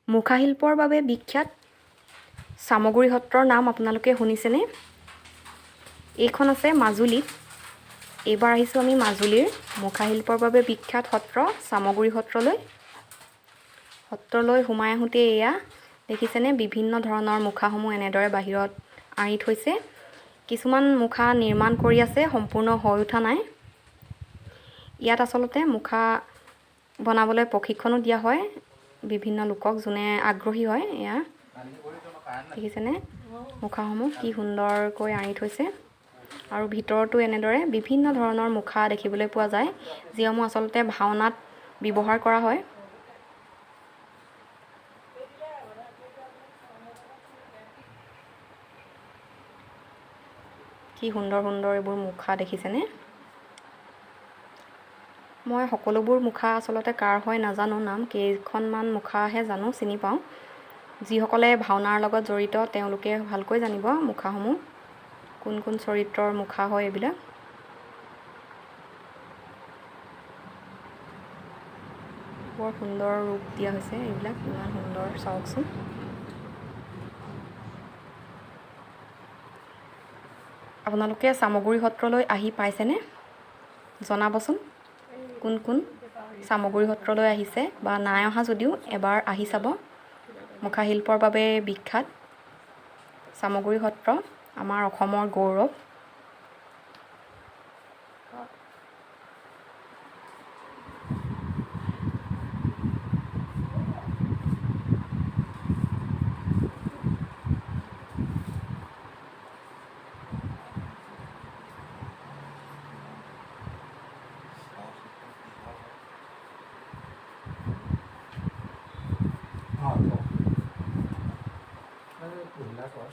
মুখাশিল্পৰ বাবে বিখ্যাত চামগুৰি সত্ৰৰ নাম আপোনালোকে শুনিছেনে? এইখন আছে মাজুলীত। এইবাৰ আহিছোঁ আমি মাজুলীৰ মুখাশিল্পৰ বাবে বিখ্যাত সত্ৰ চামগুৰি সত্ৰলৈ। সত্ৰলৈ সোমাই আহোঁতে এয়া দেখিছেনে, বিভিন্ন ধৰণৰ মুখাসমূহ এনেদৰে বাহিৰত আঁৰি থৈছে। কিছুমান মুখা নিৰ্মাণ কৰি আছে, সম্পূৰ্ণ হৈ উঠা নাই। ইয়াত আচলতে মুখা বনাবলৈ প্ৰশিক্ষণো দিয়া হয় বিভিন্ন লোকক, যোনে আগ্ৰহী হয়। এয়া দেখিছেনে মুখাসমূহ কি সুন্দৰকৈ আঁৰি থৈছে। আৰু ভিতৰতো এনেদৰে বিভিন্ন ধৰণৰ মুখা দেখিবলৈ পোৱা যায়, যিসমূহ আচলতে ভাওনাত ব্যৱহাৰ কৰা হয়। কি সুন্দৰ সুন্দৰ এইবোৰ মুখা দেখিছেনে। মই সকলোবোৰ মুখা আচলতে কাৰ হয় নাজানো নাম, কেইখনমান মুখাহে জানো, চিনি পাওঁ। যিসকলে ভাওনাৰ লগত জড়িত তেওঁলোকে ভালকৈ জানিব মুখাসমূহ কোন কোন চৰিত্ৰৰ মুখা হয় এইবিলাক। বৰ সুন্দৰ ৰূপ দিয়া হৈছে এইবিলাক, ইমান সুন্দৰ চাওকচোন। আপোনালোকে চামগুৰি সত্ৰলৈ আহি পাইছেনে? জনাবচোন কোন কোন চামগুৰি সত্ৰলৈ আহিছে বা নাই অহা যদিও এবাৰ আহি চাব। মুখাশিল্পৰ বাবে বিখ্যাত চামগুৰি সত্ৰ আমাৰ অসমৰ গৌৰৱ। অঁ, কওক। এই কুহিলা কৰ।